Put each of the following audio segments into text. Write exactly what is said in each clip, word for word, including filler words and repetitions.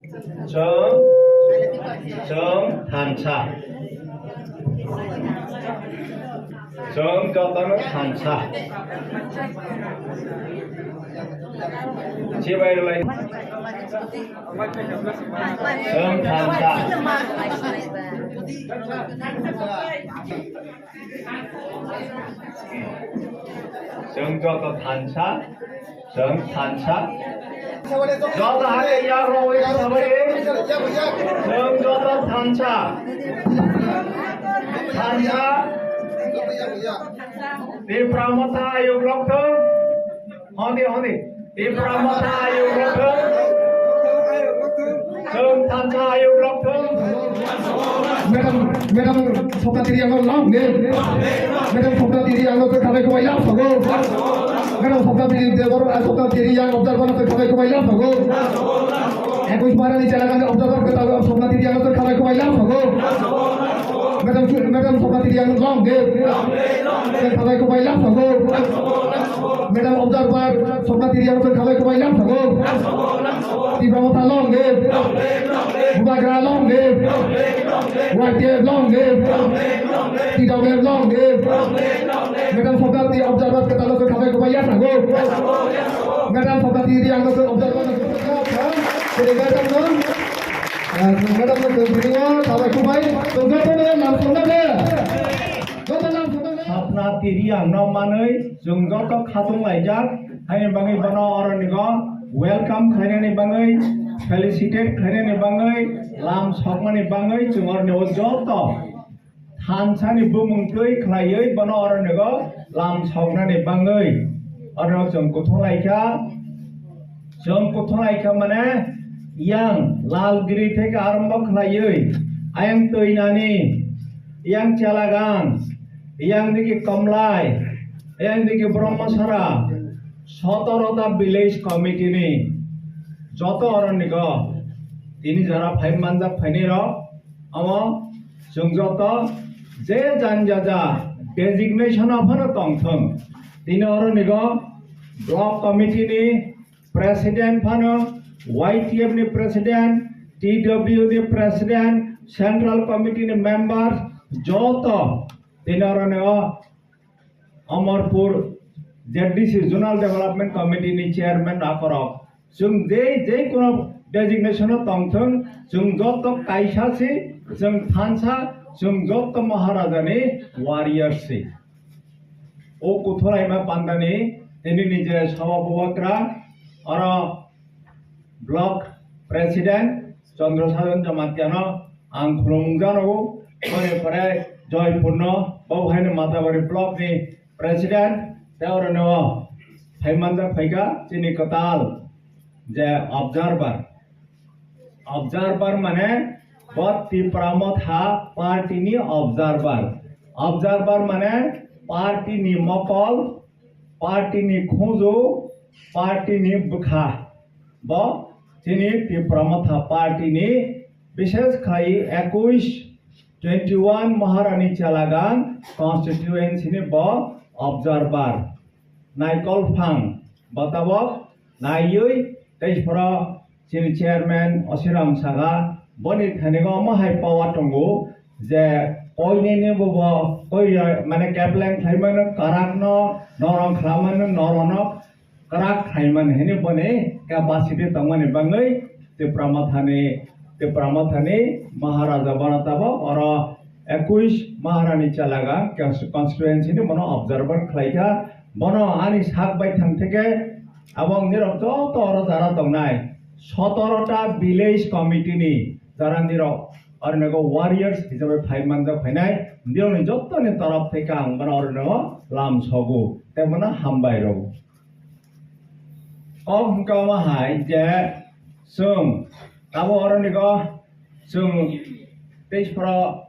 Chwng, chwng thansa. Chwng jotono thansa. Chibai rwlai. Chwng thansa. Chwng joto thansa, chwng thansa. Joto hai ya roi sabai. Chwng joto thansa. Thansa. Tipra Motha ayuk lokthwng. Honi, honi. Tipra Motha ayuk lokthwng. Chwng thansa ayuk lokthwng. Madam, Madam Sopna Tiri ang long live. Madam Sopna Tiri ang khabai khabai love sago. Madam Sopna Tiri Debor, ah, Sopna Tiri ang observer khabai khabai love sago. Ekwis Maharani chela gani observer khabai khabai love sago. Madam, Madam Sopna Tiri ang long live. Khabai khabai love sago. Madam Observer, Sopna Tiri ang khabai khabai love sago. Tipra Motha long live. Bubagra long live. Y T F long live. T W F long live. Madam Sopna Tiri Observer kwtal khabai khabai ya sago. Madam Sopna Tiri ang observer. Madam no, Madam no, khabai khabai. Joto no nam songna de. Joto nam songna de. Sopna Tiri ang no manwi. Chwng joto khatung laijak, haini bagwi bono oronigo welcome khlainani bagwi, felicitate khlainani bagwi, lam sokmani bagwi chwng oronigo joto thansani bumung twi khlaiwi bono oronigo lam soknani bagwi. Oro chwng kuthung laikha, chwng kuthung laikha mane yang Lalgiri theke arombo khlaiwi ayang twinani, yang Chelagang, yang digi Komlai, yang digi Brahmasara, sotoro ta village committee ni joto oronigo tini jora phai manjak phainai rok, amo chwng joto je jan jaja designation o phano tongthwng, tini oronigo block committee ni president phano, Y T F ni president, T W ni president, central committee ni member, joto tini oronigo Amarpur Z D C Zonal Development Committee ni chairman rakhorok. Chwng je, je kono designation o tongthwng, chwng joto kaisa si, chwng thansa, chwng joto Maharaja ni warrior si. O kuthulaima pandani tini nije sabha bubagra, oro block president Chandra Sajan Jamatia no ang khulumjano, pore pore Joypur no bo haino Matabari block ni president, te oro no phaimanjak phaika chini kwtal je observer. Observer mane bo Tipra Motha party ni observer. Observer mane party ni mokol, party ni khunju, party ni bwkha. Bo chini Tipra Motha party ni, bishes khai ekwis, twenty one Maharani Chelagang constituency ni bo observer. Naikol phang bo tabok naiwi tei phoro chini chairman Osiram saka boni thani omo hai power tongo je koi nini bo bo koi mane kepleng khlai mano, karak no norong khlai mano, norong no karak khlai mano hini boni capacity tongmani bagwi Tipra Mothani, Tipra Mothani Maharaja bono tabok oro ekwis Maharani Chelagang constituency ni bono observer khlai kha. Bono ani sak bai thang theke abo ang nirok joto oro jara tongnai sotoro ta village committee ni jara nirok oro nego warriors hisabe phai manjak phainai, nirok ni joto ni torop theke ang bono oro nego lam sogo tei bono hambai rw. Kok hwnkha omo hai je chwng abo oro nego chwng tei phoro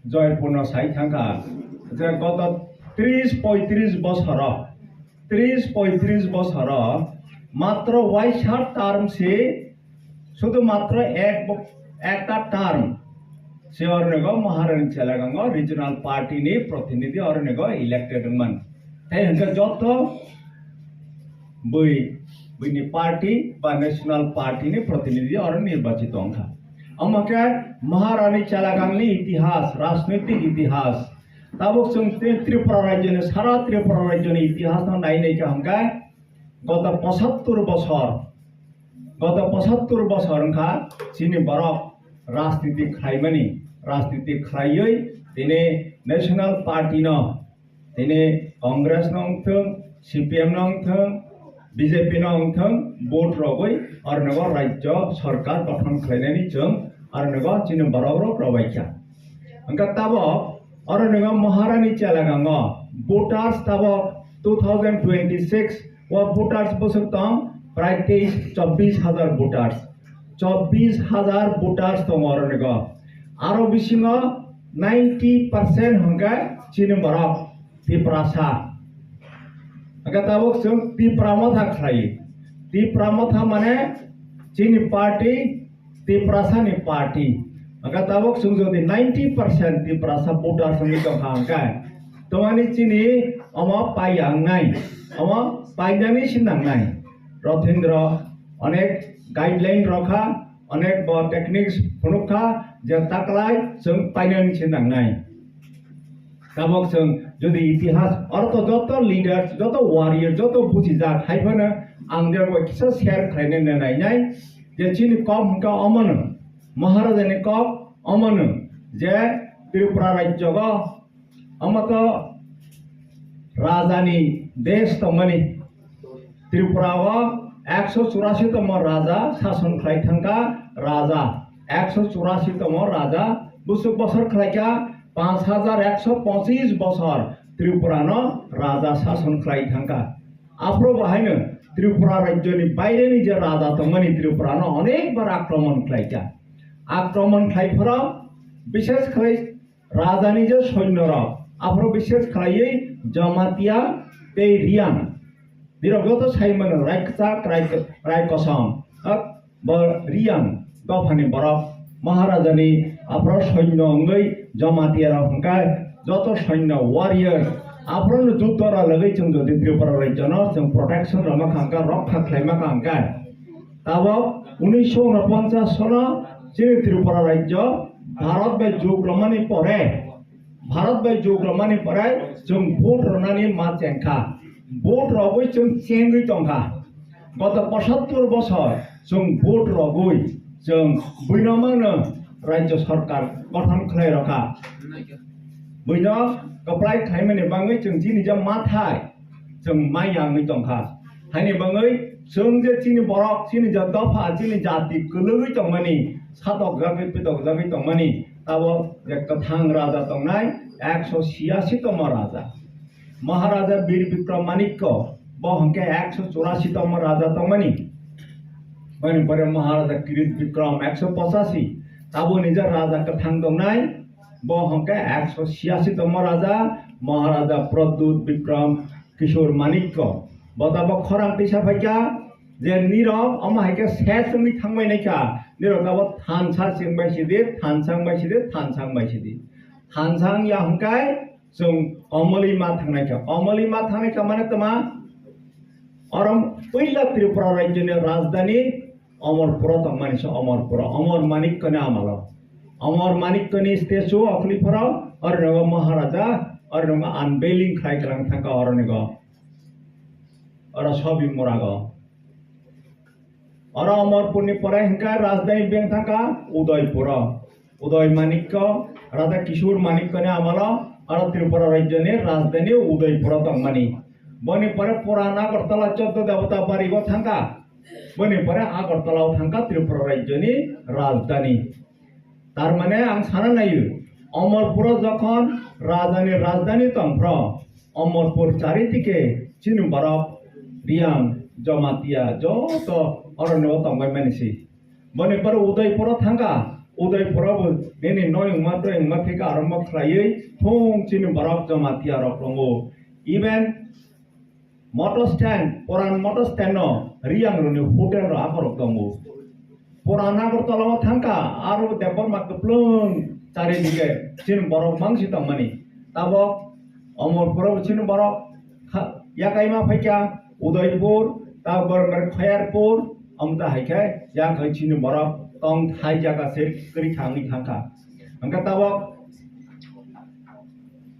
Joypurno sai thangkha je goto tris poitris bosoro, tris poitris bosoro matro waisa term si, sudu matro ek bo-, ekta term si ornigo Maharani Chelagango regional party ni protinidhi ornigo elected wngman. Tei hwnkhe joto bui Bini party ba national party ni protinidhi oro nirbachito wngkha. Omo khe Maharani Chelagangni itihas, rajnoitik itihas. Tabuk chwng Tri-, Tripura rajyoni, sara Tripura rajyoni itihas no nai nai kha hwnkhe, goto pochattor bosor, goto pochattor bosor wngkha chini borok rajniti khlaimani, rajniti khlaiwi tini national party no, tini Congress no wngthwng, C P M no wngthwng, B J P no wngthwng, vote rogwi oro nogo rajyo sarkar gothon khlainani chwng oro nogo chini borok rok robaikha. Hwnkhe tabok oro nogo Maharani Chelagango voters tabok two thousand twenty-six o voters bwswk tong prai teis, chobbish hajar voters. Chobbish hajar voters tongo oro nogo. Aro bisingo ninety percent hwnkhe chini borok Tiprasa. Hwnkhe tabuk chwng Tipra Motha khlai. Tipra Motha mane chini party, Tiprasa ni party. Hwnkhe tabuk chwng jodi ninety percent Tiprasa voters wngwi tongkha hwnkhe, tomani chini omo paiya wngnai, omo painani se nangnai. Rothindro onek guideline rokha, onek bo techniques phunukha je taklai chwng painani se nangnai. Tabok chwng jodi itihas, oro to joto leaders, joto warrior, joto bujijak hai phano ang jebo kisa share khlainai nainai je chini kok hwnkha omono, Maharajani kok omono je Tripura rajyogo omo to rajani desh tongmani. Tripura o ekso churasi tomo raja sason khlai thangkha, raja ekso churasi tomo raja bwswk bosor khlaikha, panch hajar ekso pochis bosor Tripura no raja sason khlai thangkha. Aphuru bo haino Tripura rajyoni baireni je raja tongmani Tripura no onek bar akromon khlaikha. Akromon khlai phoro bishes khlai rajani je soinyorok, aphuru bishes khlaiwi Jamatia tei Riang. Nirok joto sai mano, Raiksa, Rai-, Raikosom, ha, bo Riang dophani borok Maharajani aphuru soinyo wngwi Jamatia rok hwnkhe joto soinyo warrior aphuru no juddo ralagwi chwng jodi Tripura rajyono chwng protection rwma kha hwnkhe, rokha khlaima kha hwnkhe. Tabok unisho unoponchas sono chini Tripura rajyo Bharat bai jug romani pore, Bharat bai jug romani pore chwng vote rwnani ma chengkha. Vote rogwi chwng chengwi tongkha. Goto pochattor bosor chwng vote rogwi chwng buino mano rajyo sarkar gothon khlai rokha. Buino kwplai khlaimani bangwi chwng chini je mathai chwng maya wngwi tongkha. Haini bagwi chwng je chini borok, chini je dopha, chini jati kwlwgwi tongmani, satokjagwi pitokjagwi tongmani, abo je kwthang raja tongnai, ekso siyasi tomo raja. Maharaja Bir Bikram Manikya, bo hwnkhe ekso churasi tomo raja tongmani. Boni pore Maharaja Kirit Bikram ekso pochasi, taboni je raja kwthang tongnai, bo hwnkhe ekso siyasi tomo raja, Maharaja Pradyut Bikram Kishore Manikya. Bo tabok khorang tisa phaikha je nirok omo hai khe ses wngwi thangbai naikha. Nirok tabok thansa chwng bai sidi, thansa wng bai sidi, thansa wng bai sidi. Thansa wng ya hwnkhe chwng Omoli ma thangnaikha. Omoli ma thangnaikha mane tma? Oro puila Tripura rajyoni rajdhani Omorpuro tongmani se Omorpuro, Omor Manikkani amalo. Omor Manikkani statue okhli phoro, oro nogo Maharaja, oro nogo unveiling khlai kwlang thangkha oro nogo. Oro sobi murago. Oro Omorpurni pore hwnkhe rajdhani beng thangkha Udaipuro. Uday Manikya, Raja Kishore Manikyani amalo, aro Tripura rajyoni rajdhani Udaipuro tongmani. Boni pore Puran Agartala choddo debota barigo thangkha. Boni pore Agartala o thangkha Tripura rajyoni rajdhani. Tar mane ang sana naio, Omorpuro jokhon rajani rajdhani tongphro, Omorpur charidike chini borok Riang, Jamatia joto oro no tongbai mani si. Boni pore Udaipuro thangkha, Udaipuro bo nini noi wngma twi wngma theke arombo khlaiwi thung chini borok Jamatia rok tongo. Even motor stand, Puran motor stand no Riang roni hotel ro akorok tongo. Puran Agartala o thangkha, aro Debbarma kwplwng charidike chini borok mangsi tongmani. Tabok Omorpuro bo chini borok kha-, yakaima phaikha, Udaipur, Tabok borok Khayarpur, amta hai khe, ya khai chini borok tong thai jaga se kwrwi thangwi thangkha. Hwnkhe tabok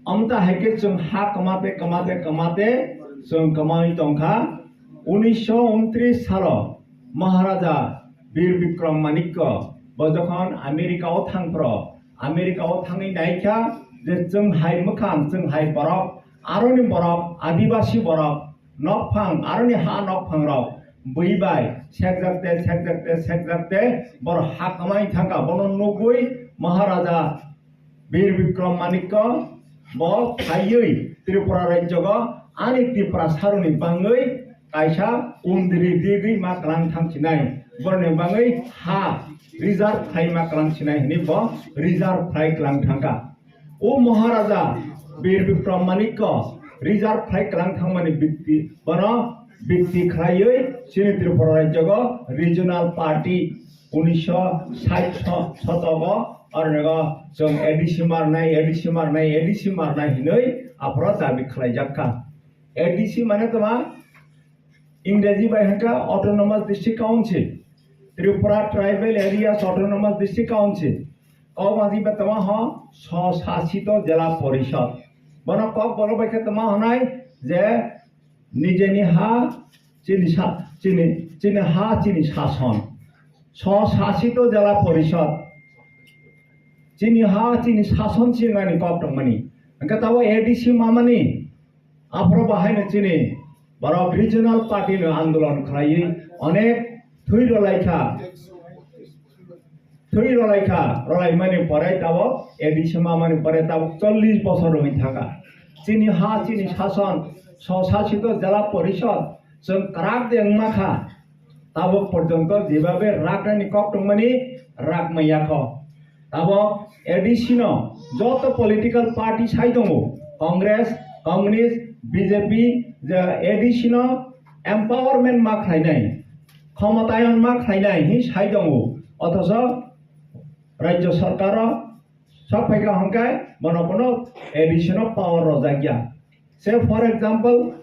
amta hai khe chwng ha kwmate, kwmate, kwmate chwng kwmawi tongkha. Unisho untris salo Maharaja Bir Bikram Manikya bo jokhon America o thangphro, America o thangwi naikha je chwng hai mwkhang, chwng hai borok, aroni borok, adibasi borok, nokphang, aroni ha nokphang rok bui bai sekjakte, sekjakte, sekjakte, borok ha kwmai thangkha. Bono nugwi Maharaja Bir Bikram Manikya bo phaiwi Tripura rajyogo ani Tiprasarokni bangwi kaisa undiri digwi ma kwlang thangsinai, boroni bangwi ha reserve khlai ma kwlang sinai hwnwi bo reserve khlai kwlang thangkha. O Maharaja Bir Bikram Manikya reserve khlai kwlang thangmani bikti, bono bikti khlaiwi chini Tripura rajyogo regional party unisho sait so-, sotogo, aronigo chwng A D C marnai, A D C marnai, A D C marnai hinwi aphoro dabi khlaijakha. A D C mane toma Ingreji bai hwnkha Autonomous District Council, Tripura Tribal Areas Autonomous District Council. Kok maji ba toma ho Swsasito Jela Porishod. Bono kok bolo bai khe toma honai je nijeni ha chini sa-, chini, chini ha chini sason. Swsasito Jela Porishod. Chini ha chini sason chingani kok tongmani. Hwnkhe tabo A D C mamani. Aphro bahaino chini borok regional party no andolon khlaiwi onek thwi rwlaikha. Thwi rwlaikha, rwlaimani pore tabok A D C mamani pore tabok chollish bosor wngwi thangkha. Chini ha, chini sason, Swsasito Jela Porishod, chwng kwrak de wngma kha. Tabok porjonto jebabe raknani kok tongmani rak maya kho. Tabok A D C no joto political party sai tongo, Congress, Communist, B J P, je A D C no empowerment ma khlainai, khomatayon ma khlainai hi sai tongo. Othocho rajyo sarkaro sok phaikha hwnkhe bono bono A D C no power rojak ya. Say for example,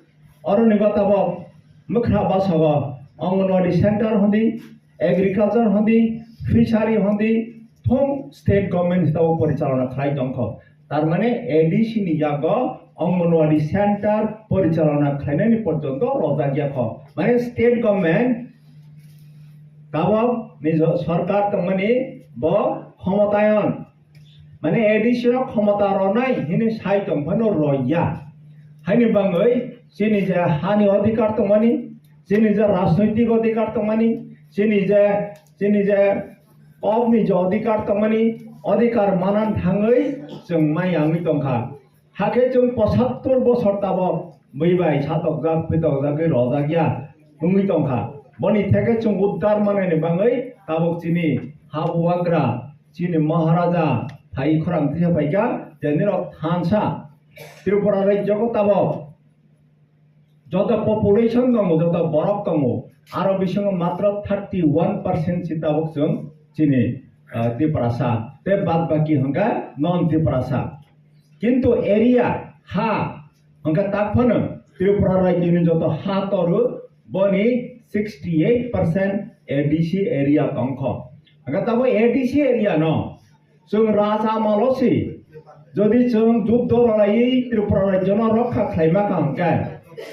oroni gotabo mwkhra basago Anganwadi center hondi, agriculture hondi, fishery hondi, thung state government hitabo porichalona khlai tongkho. Tar mane A D C ni yago Anganwadi center porichalona khlainani porjonto rojak ya kho. Mane state government tabok nijo sarkar tongmani bo khomotayon. Mane A D C no khomota ronai hini sai tong phano roya. Haini bangwi chini je hani odhikar tongmani, chini je rajnoitik odhikar tongmani, chini je, chini je kokni je odhikar tongmani, odhikar manan thangwi chwng mai yangwi tongkha. Hakhe chwng pochattor bosor tabok bui bai satokjak, pitokjagwi rojak ya wngwi tongkha. Boni theke chwng uddar manani bangwi tabok chini ha bubagra, chini Maharaja phai khorang thwiya phaikha, je nirok thansa Tripura rajyogo tabok joto population tongo, joto borok tongo, aro bisingo matro thirty one percent si tabok chwng chini, ah, Tiprasa, tei bad baki hwnkha non Tiprasa. Kintu area ha hwnkha tak phano Tripura rajyoni joto ha toru boni sixty eight percent A D C area tongkho. Hwnkha tabo A D C area no chwng raja malosi, jodi chwng juddo rwlaiwi Tripura rajyono rokha khlaima kha hwnkhe,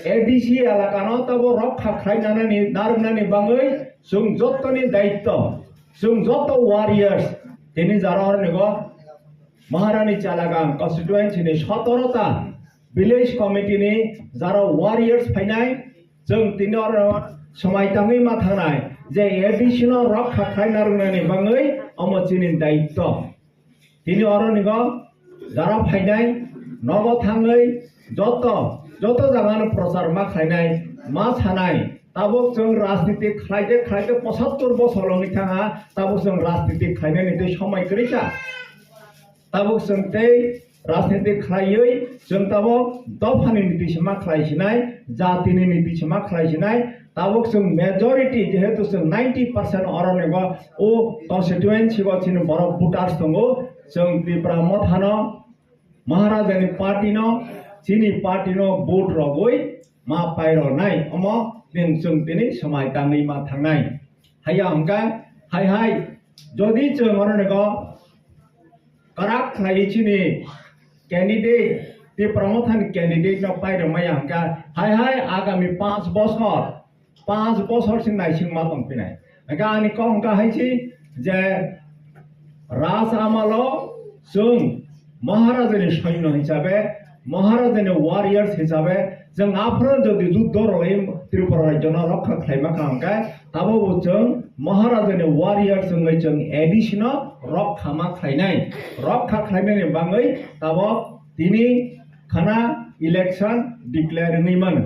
A D C elakano tabo rokha khlainani narwknani bangwi chwng jottoni daitto, chwng jotto warriors, tini jara ornigo Maharani Chalagang constituency ni sotoro ta village committee ni jara warriors phainai, chwng tini oro swmai tangwi ma thangnai je A D C no rokha khlai narwknani bangwi omo chini daitto. Tini oro nigo jara phainai nogo thangwi joto, joto jagano prochar ma khlainai, ma sanai. Tabuk chwng rajniti khlaide khlaide pochattor bosor wngwi thangha, tabuk chwng rajniti khlainani tei somoi kwrwi kha. Tabuk chwng tei rajniti khlaiwi chwng tabuk dophani niti se ma khlai sinai, jatini niti se ma khlai sinai. Tabuk chwng majority, jehetu chwng ninety percent oroni bo o constituency o chini borok voters tongo, chwng Tipra Mothano, Maharajani party no, chini party no vote rogwi ma pairoknai. Omo Din chwng tini swmai tangwi ma thangnai. Haiya hwnkha, hai hai, jodi chwng oro nego kwrak khlaiwi chini candidate, Tipra Mothani candidate no pairwmaya hwnkha, hai hai, agami panch bosor, panch bosor se naisingma tongphinai. Hwnkha ani kok hwnkha hai se je Raj amalo chwng Maharajani soino hisabe, Maharajani warriors hisabe, chwng aphano jodi juddho rwlai Tripura rajyono rokha khlaima kha hwnkhe, tabukbo chwng Maharajani warriors wngwi chwng A D C no rokha ma khlainai. Rokha khlainani bagwi tabuk tini khana election declare wngwi mano.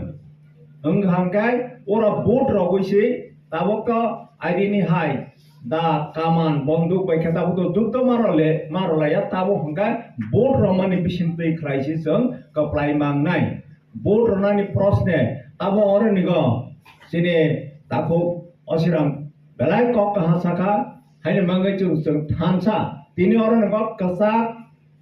Wngkha hwnkhe ora vote rogwi se tabuk to aidini hai da kaman bonduk bai khe tabuk to jukto marole marolaiya tabuk hwnkhe vote romani bisingtwi khlai se chwng kwplai mangnai. Vote ronani prosne tabuk oro nigo chini takhuk Osiram belai kok kaha sakha, haini bagwi chwng chwng thansa tini oro nigo kwchak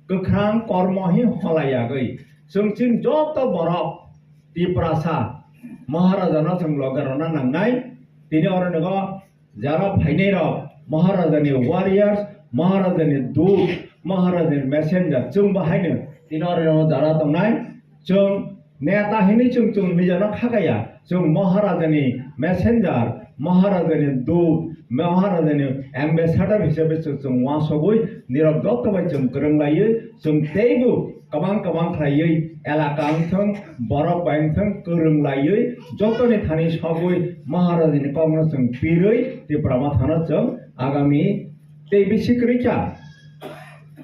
kwkhrang kormo hi holayagwi chwng chini joto borok Tiprasa Maharajano chwng loge rwna nangnai. Tini oro nogo jara phainai rok Maharajani warriors, Maharajani dut, Maharajani messenger, chwng bo haino tini oro nogo jara tongnai. Chwng neta hinwi chwng chwng nijano khakaya, chwng Maharajani messenger, Maharajani dut, Maharajani ambassador hisabe chwng chwng uansugwi nirok joto bai chwng kwrwng laiwi chwng teibo kwbang kwbang khlaiwi elaka wngthwng, borok bai wngthwng, kwrwng laiwi jotoni thani sogwi Maharajani kokno chwng pirwi Tipra Mothano chwng agami tei bisi kwrwi kha.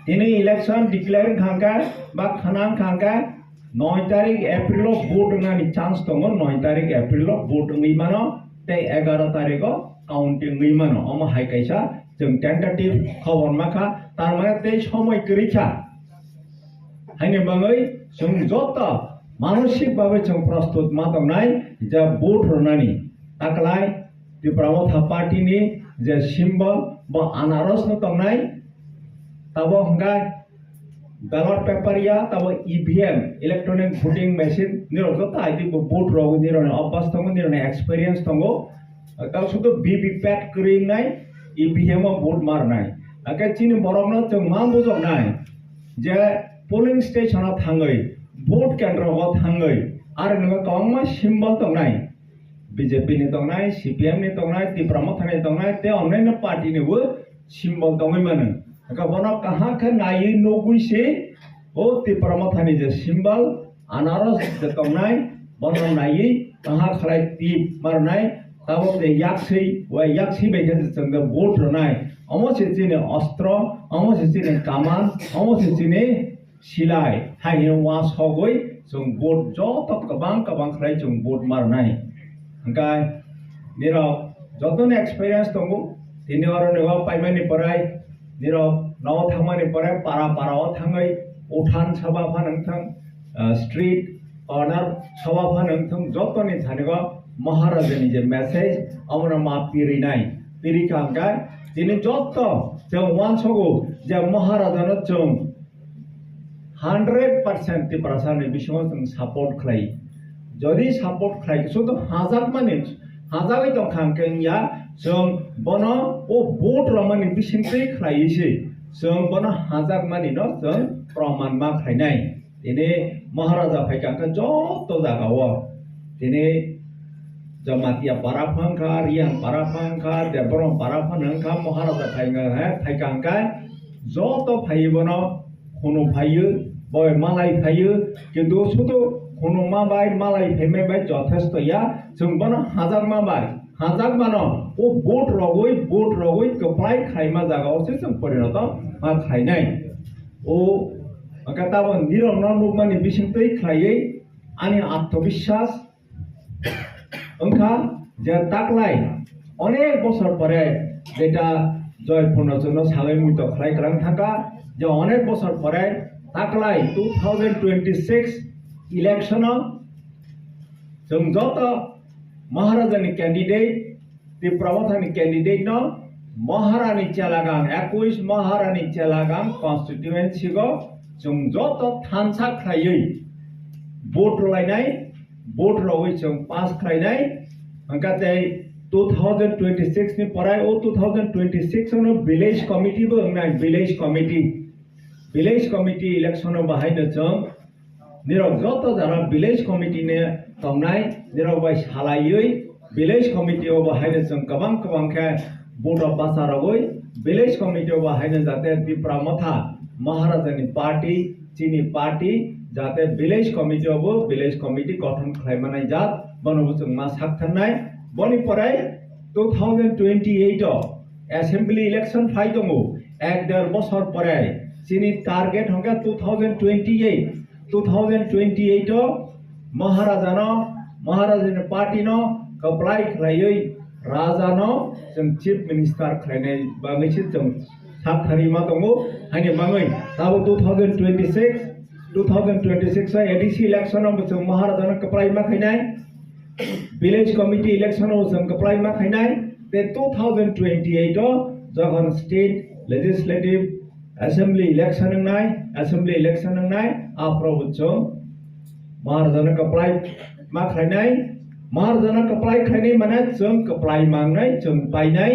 Tini election declare wngkha hwnkhe ba khana wngkha hwnkhe noi tarik April o vote wngnani chance tongo, noi tarik April o vote wngwi mano tei egaro tarik o counting wngwi mano. Omo hai kaisa chwng tentative khobor ma kha, tar mane tei somoi kwrwi kha. Haini bagwi chwng joto manosik babe chwng prostut ma tongnai je vote rwnani. Taklai Tipra Motha Party ni je symbol bo anaros no tongnai. Tabo hwnkha ballot paper ya, tabo E V M, electronic voting machine, nirok joto I think bo vote rogwi nirokni obas tongo, nirokni experience tongo. Tao sudu V V P A T kwrwi wngnai, E V M o vote marnai. Hake chini borokno chwng ma bujoknai je polling station o thangwi, vote kendro o thangwi, aro nwngo kwbangma symbol tongnai. B J P ni tongnai, C P M ni tongnai, Tipra Motha ni tongnai, tei onnaino party ni bo symbol tongwi mano. Hake bono kaham khe naiwi nugwi se o Tipra Motha ni je symbol, anaros je tongnai, bono naiwi kaham khlai tip marnai, tabok je yakswi, o yakswi bai khe chwng je vote rwnai. Omo se chini ostro, omo se chini kaman, omo se chini silai, hai hino uansugwi chwng vote joto kwbang kwbang khlai chwng vote marnai. Hwnkhe nirok jotoni experience tongo, tini oro nogo paimani pore, nirok nogo thangmani pore para para o thangwi uthan sabha phano wngthang, ah, street corner sabha phano wngthang, jotoni thanigo Maharajani je message omono ma pirinai. Pirikha hwnkhe tini joto chwng uansugo je Maharajano chwng hundred percent Tiprasa ni bisingo chwng support khlai. Jodi support khlai, sudu hajakmani, hajagwi tongkha hwnkhe wngya, chwng bono o vote romani bisingtwi khlaiwi se, chwng bono hajakmani no chwng proman ma khlainai. Tini Maharaja phaikha hwnkhe joto jagao. Tini Jamatia para phano wngkha, Riang para phano wngkha, Debbarma para phano wngkha, Maharaja phaikha, he, phaikha hwnkhe joto phaiwi bono khunu phaiwi, boi malai phaiwi, kintu sudu khunu ma bai, malai phaimai bai jothesto ya, chwng bono hajakma bai, hajakmano o vote rogwi, vote rogwi kwplai khlaima jagao se chwng porinoto ma khlainai. O, hwnkhe tabo nirokno nukmani bisingtwi khlaiwi ani atmobiswas wngkha je taklai onek bosor pore, jeta Joy Purnochorno sagwi muitok khlai kwrang thangkha, je onek bosor pore taklai two thousand twenty-six election o chwng joto Maharajani candidate, Tipra Mothani candidate no Maharani Chelagang, ekush Maharani Chelagang constituency go chwng joto thansa khlaiwi vote rwlainai, vote rogwi chwng pass khlainai, Hwnkha tei two thousand twenty-six ni porai o two thousand twenty-six no village committee bo wngnai, village committee. Village committee election o bahai no chwng nirok joto jara village committee ni tongnai, nirok bai salaiwi village committee o bahai no chwng kwbang kwbang khe vote of basa rogwi village committee o bahai no jate Tipra Motha Maharaja ni party, chini party, jate village committee o bo village committee gothon khlai manai jak, bono bo chwng ma sak thangnai. Boni porai two thousand twenty-eight o assembly election phai tongo, ek der bosor porai. Chini target hwnkhe two thousand twenty-eight, two thousand twenty-eight o Maharaja no, Maharaja ni party no kwplai khlaiwi Raja no chwng chief minister khlainai bagwi se chwng sak thari ma tongo. Haini bagwi tabuk two thousand twenty-six, two thousand twenty-six o A D C election o bo chwng Maharaja no kwplai ma khainai, village committee election o chwng kwplai ma khainai, tei two thousand twenty-eight o jokhon state legislative assembly election wngnai, assembly election wngnai, aphuru bo chwng Maharaja no kwplai ma khlainai, Maharaja no kwplai khlainai mane chwng kwplai mangnai, chwng painai,